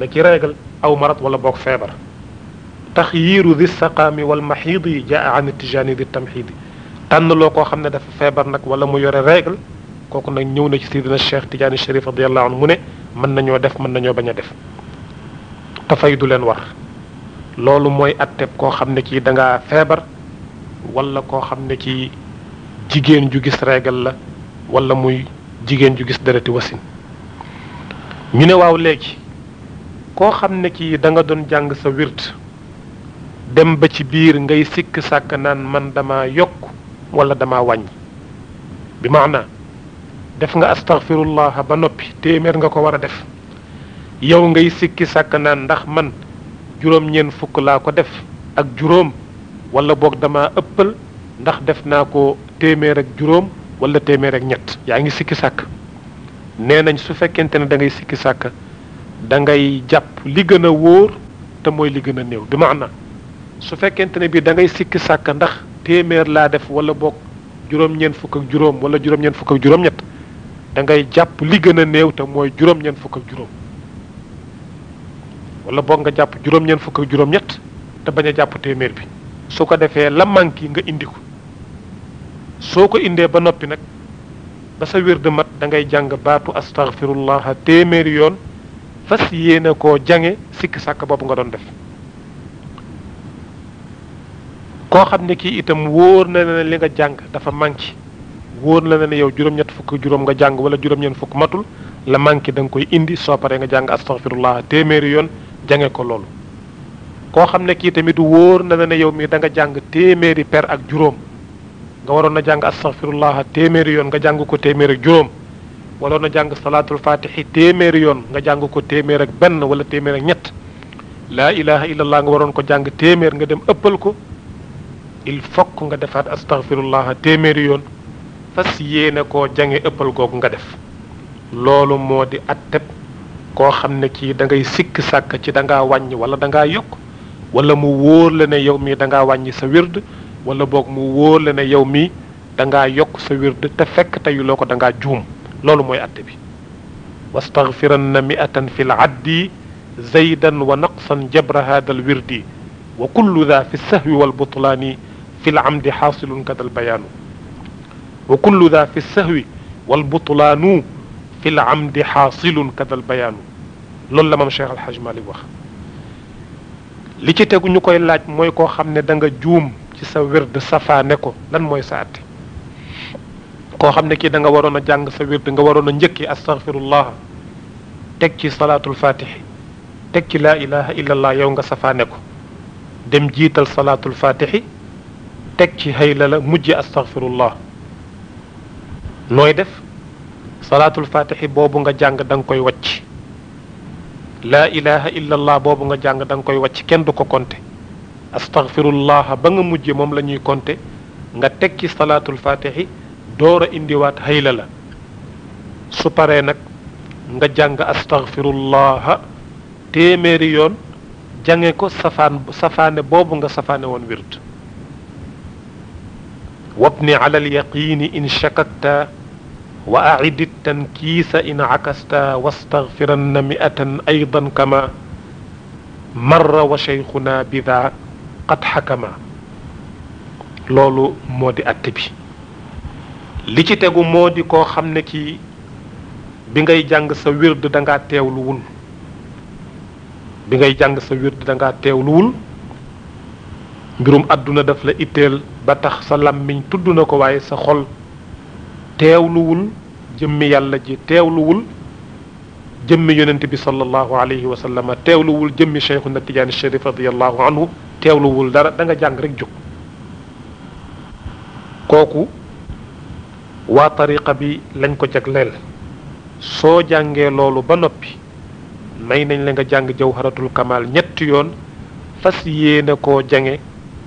na ki régal aw marat wala boog feebar taxyiiru di saqaami wal maxiidi jaa an tijaani di tamxiidi tànn loo koo xam ne dafa feebar nag wala mu yore régal kooku nag ñëw na ci sidina Cheikh Tidiane Chérif radiyallahu anhu mu ne mën nañoo def mën nañoo bañ a def te fay du leen war loolu mooy atteb koo xam ne kii da ngaa feebar wala koo xam ne kii jigéen ju gis régal la wala muy jigéen ju gis dereti wasin ñu ne waaw léegi koo xam ne kii da nga doon jàng sa wird dem ba ci biir ngay sikk sàkk naan man dama yokk wala dama wàññi bi maana def nga astaghfirullah ba noppi téeméer nga ko war a def yow ngay sikki sàkk naan ndax man juróom-ñeent fukk laa ko def ak juróom wala boog dama ëppal ndax def naa ko téeméer ak juróom wala téeméer ak ñett yaa ngi sikki sàkk nee nañ su fekkente ne da ngay sikki sàkk da ngay jàpp li gën a wóor te mooy li gën a néew bi maana su fekkente ne bii da ngay sikki sàkk ndax téeméer laa def wala boog juróom-ñeent fukk ak juróom wala juróom-ñeent fukk ak juróom-ñett da ngay jàpp li gën a néew te mooy juróom-ñeent fukk ak juróom wala boog nga jàpp juróom-ñeent fukk ak juróom-ñett te bañ a jàpp téeméer bi su ko defee la manqué nga indi ko soo ko indee ba noppi nag ba sa wird mat da ngay jàng baatu astaghfirullah téeméeri yoon fas yéene koo jange sikki sàkk boobu nga doon def koo xam ne kii itam wóor na ne li nga jàng dafa manqué wóor na ne yow juróom-ñett fukk ak juróom nga jàng wala juróom-ñeent fukk matul la manqué da nga koy indi soo paree nga jàng astaghfirullah téeméeri yoon jange ko loolu koo xam ne kii tamit wóor na ne yow mii da nga jàng téeméeri per ak juróom nga waroon na jàng astaghfirullah téeméeri yoon nga jàng ko téeméer ak juróom waroon na jàng salaatul fatihi téeméeri yoon nga jàng ko téeméer ak benn wala téeméer ak ñett laa ilaha illallah nga waroon ko jàng téeméer nga dem ëppal ko il faut nga defaat astaghfirullah téeméeri yoon fas yéene koo jange ëppal googu nga def loolu moo di atteb koo xam ne kii da ngay sikk sàkk ci da ngaa wàññi wala da ngaa yokk wala mu wóor la ne yow mii da ngaa wàññi sa wird wala boog mu wóor la ne yow mii da ngaa yokk sa wird te fekk teyuloo ko da ngaa juum loolu mooy atte bi wastaghfiranna mi'atan fi l addi zaydan wa naqsan jabra hada al wirdi wa kullu dha fi sahwi wal butlaani fi l amdi xaasilun kadal bayaanu wa kullu dha fi sahwi wal butlaanu fi l amdi xaasilun kadal bayaanu loolu la moom Cheikh Al Hadj Malick wax li ci tegu ñu koy laaj mooy koo xam ne da nga juum ci sa wird safaane ko lan mooy sa atte koo xam ne kii da nga waroon a jàng sa wird nga waroon a njëkki astaghfirullah teg ci salaatul fatihi teg ci laa ilaha illallah yow nga safaane ko dem jiital salaatul fatihi teg ci hayla la mujj astaghfirullah nooy def salaatul fatihi boobu nga jàng da nga koy wàcc laa ilaha illallah boobu nga jàng da nga koy wàcc kenn du ko konte astaghfirullah ba nga mujje moom la ñuy konte nga teg ci salaatul fatihi door a indiwaat hayla la su paree nag nga jàng astaghfirullah téeméeri yoon jange ko safaane boobu nga safaane woon wird wabni ala alyaqini in shakakta wa aidi tankiisa in akasta wastaghfiranna mi'atan aydan kama marra wa cheikhuna bida qad xakama loolu moo di atte bi li ci tegu moo di koo xam ne kii bi ngay jàng sa wird da ngaa teewluwul bi ngay jàng sa wird da ngaa teewluwul mbirum àdduna daf la itteel ba tax sa làmmiñ tudd na ko waaye sa xol teewluwul jëmmi yàlla ji teewluwul jëmmi yonent bi sallallahu alayhi wa sallam teewluwul jëmmi cheikhuna Tijaani Chérif radiyallahu anhu teewluwul dara da nga jàng rek jóg kooku waa tariqa bi lañ ko jagleel soo jàngee loolu ba noppi may nañ la nga jàng jawharatul kamal ñetti yoon fas yéene koo jange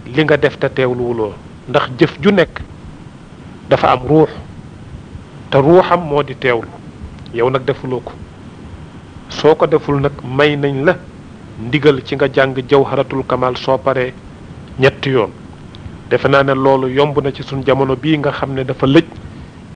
li nga def te teewluwuloo ndax jëf ju nekk dafa am ruux te ruuxam moo di teewlu yow nag defuloo ko soo ko deful nag may nañ la ndigal ci nga jàng jawharatul kamal soo paree ñetti yoon defe naa ne loolu yomb na ci suñ jamono bii nga xam ne dafa lëj